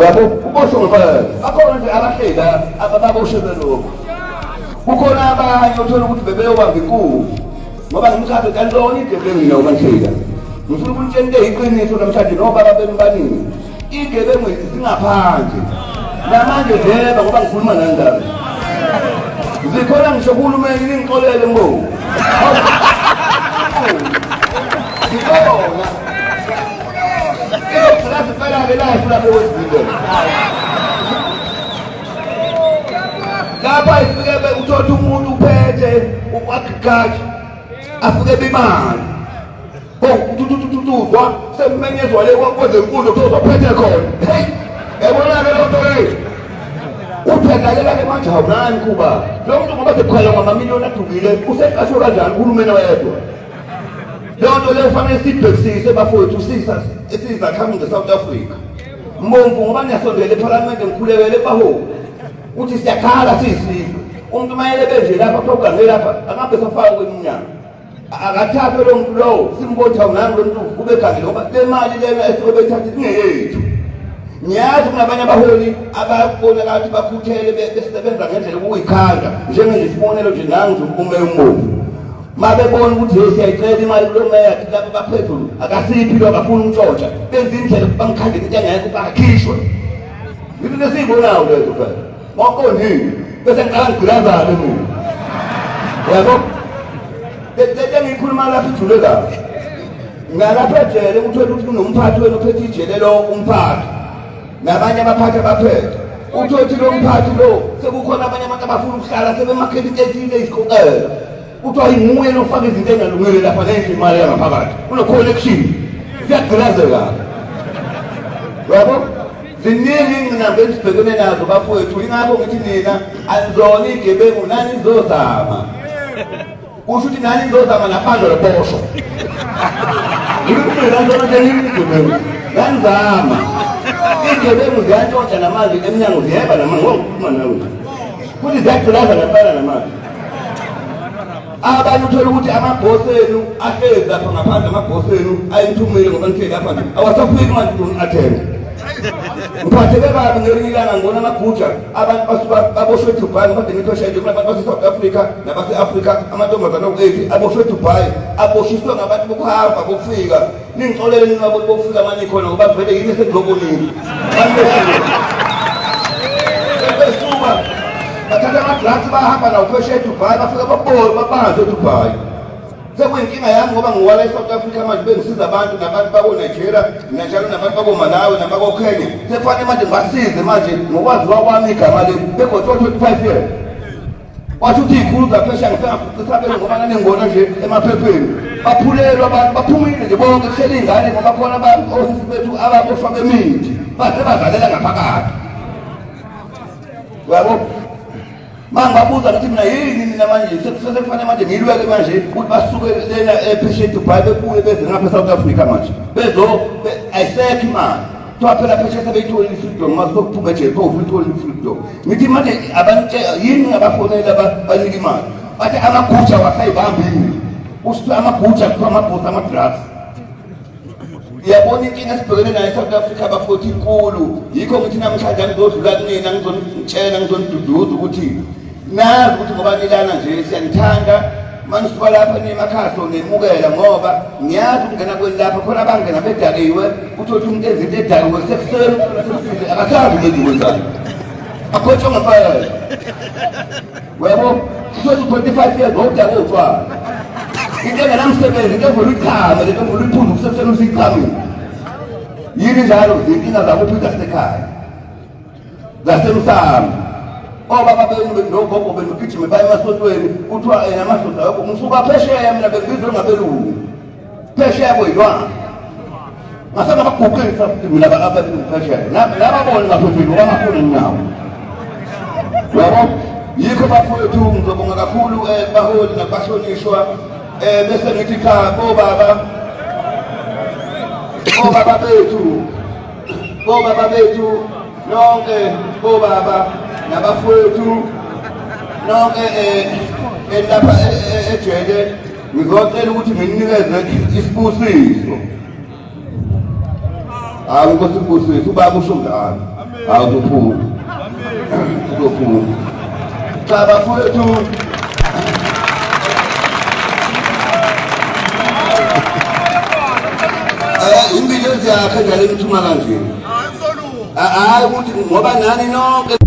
Uyabo, uboshwe ngempela. Bakhona nje abahleli la ababoshelwe lokho. Kukhona abanye othola ukuthi bebeyobamba inkunzi. Ngoba ngimchaze kanjani igebengu mina uma ngihleli la. Ngifuna ukunitshela into eyiqiniso namhlanje nobaba benu baningi. Igebengu zingaphandle. Namanje zeba ngoba ngikhuluma nani ndaba. Zikhona ngisho kuhulumeni ningixolele mbo. Zikhona. Lapha ifike uthola umuntu uphethe u-agriculture afike bimali tututututuzwa sekumenyezwa le kwezemfundo kuthiwa phethe khona. Hey, yabona-ke loo nto leyo uthendalela-ke manje awunani kuba lo muntu ngoba sekukhwela ngamamiliyoni adukile useqashwe kanjani uhulumeni oyedwa. Leyo nto leyo fanele siyibhekisise bafowethu siyizakhamuzi ze-South Africa. Mbomvu ngoba niyasondela ephalamende ngikhulekele baholi ukuthi siyakhala siyisizwe. Umuntu mayele benje lapha kuthiwa ugange lapha angabe safaka kweminyango. Akathathwe lo muntu lowo simbotha awunangi lo muntu ubegangile ngoba le mali lena esuke beyithatha ingeyethu. Ngiyazi kunabanye abaholi ababonakala ukuthi bakhuthele besebenza ngendlela okuyikhanda njengenje isibonelo nje nangu nje umeya uMbomvu. Mabebona ukuthi hey siyayicela imali kulo meya laba baphezulu akasiphi lo akafuni ukutshontsha benza indlela bamkhandele into engekho bakhishwe. Yinto esiyibonayo lezo phela. Mawuqondile bese ngiqala ngigqilazane mina. Yabo? Lento engiyikhuluma lapha ijule kabi. Ngalapha ejele uthole ukuthi kunomphathi wena ophethe ijele lo umphathi. Nabanye abaphathi abaphethe. Uthole ukuthi lo mphathi lo sekukhona abanye abantu abafuna ukuhlala sebemakhela into ethile isiqoqela. Kuthiwa nguye lofaka izinto engalungile lapha ngenxa imali yangaphakathi. Une-connection. Siyagqilazeka. Yabo? Ziningi ingqinamba esibhekene nazo bafowethu, ingakho ngithi nina anizona iy'gebengu nani nizozama. Kusho ukuthi nani nizozama naphandle loboshwa. Ngikuthi nani nje niy'igebengu. Nanizama. Iy'gebengu ziyantshontsha namanje emnyango ziyeba namanje ngoba ngikhuluma nawe. Futhi ziyagqilaza ngempela namanje. Abanye uthola ukuthi amabhosi enu ahlezi lapha ngaphandle, amabhosi enu ayithumile ngoba nihleli lapha nje awasafiki manje ukuthi athenge. Ngiphatheke kabi ngelinye ilanga ngibona amaguja abantu basuka baboshwe eDubai ngoba ngiphesheya nje kunabantu base-South Africa nabase-Afrika amantombazane oku-eight aboshwe eDubai aboshiswe ngabantu bokuhamba bokufika. Ningixolele nina abantu bokufika mani khona ngoba vele yini esengizobonile. Besuka bathatha ama-drugs bahamba nawo phesheya eDubai bafika babanjwe eDubai. Sekuyinkinga yami ngoba ngiwala e-South Africa manje bengisiza abantu nabantu bako-Nigeria nanjalo nabantu bako-Malawi nabako-Kenya. Sekufanele manje ngibasize manje ngokwaziwa kwami igama leli begotshwa 25 years. Washo ukuthi iy'khulu zaphesheya ngisengabele ngoba naningibona nje emaphepheni. Baphulelwa abantu baphumile nje bonke kuhleli iy'ngane ngoba khona abantu osisi bethu ababoshwa bemithi baze bazalela ngaphakathi. Uyabo? Mangibabuza ngithi mina yini mina manje sekufanele manje ngilweke manje ukuthi basuke lena ephesheya eDubai bebuye beze ngapha eSouth Africa manje bezo ayisekho imali. Kuthiwa phela phesheya sebeyitholile i-freedom uma sokuphuma ejele kuthiwa uyitholile i-freedom. Ngithi manje abantu yini ngabafonela banika imali. Bathi amaguja awasayibambi yini. Kusho amaguja kuthiwa amabhosi ama-drugs. Uyabona inkinga esibhekene nayo eSouth Africa bafowethu inkulu. Yikho ngithi namhlanje angizodlula kunina ngizonitshela ngizoniduduza ukuthi nazi ukuthi ngoba nilana nje siyanithanda manisuka lapha niye emakhaya sonemukela ngoba ngiyazi ukungena kwenu lapha khona abangena bedakiwe uthole ukuthi umuntu enza into edakiwe sekuseni akasazi ukuthi wenzani akhotshwe ngempela. Uyabo? Uthole 25 years ngokudakwa utshwala. Into engenamsebenzi, into evula uyichame, lento evula uyiphuze kusekuseni usuyichamile. Yini njalo zinkinga zakuphi zasekhaya? Zasemsamo. Obaba benu nogogo benu gijime baye emasontweni kuthiwa yena amadlozi akho ngisuka phesheya mina bengibizwe ngabelungu. Phesheya kweyilwane. Ngase ngabaguqisa futhi mina abelungu phesheya. Nababona ngaphephile ngoba ngafuni nginawo. Yabo? Yikho bafowethu ngizobonga kakhulu baholi nabahlonishwa bese ngithi cha bobaba bobaba bethu bobaba bethu nonke bobaba nabafowethu nonke lapha ejele ngizocela ukuthi nginikeze isibusiso. Hawu, inkosi ibusise ubaba, usho njalo. Hawu, uzophuma, uzophuma. Cha bafowethu, impilo yakhe njalo imthuma kanje. Hayi ukuthi ngoba nani nonke.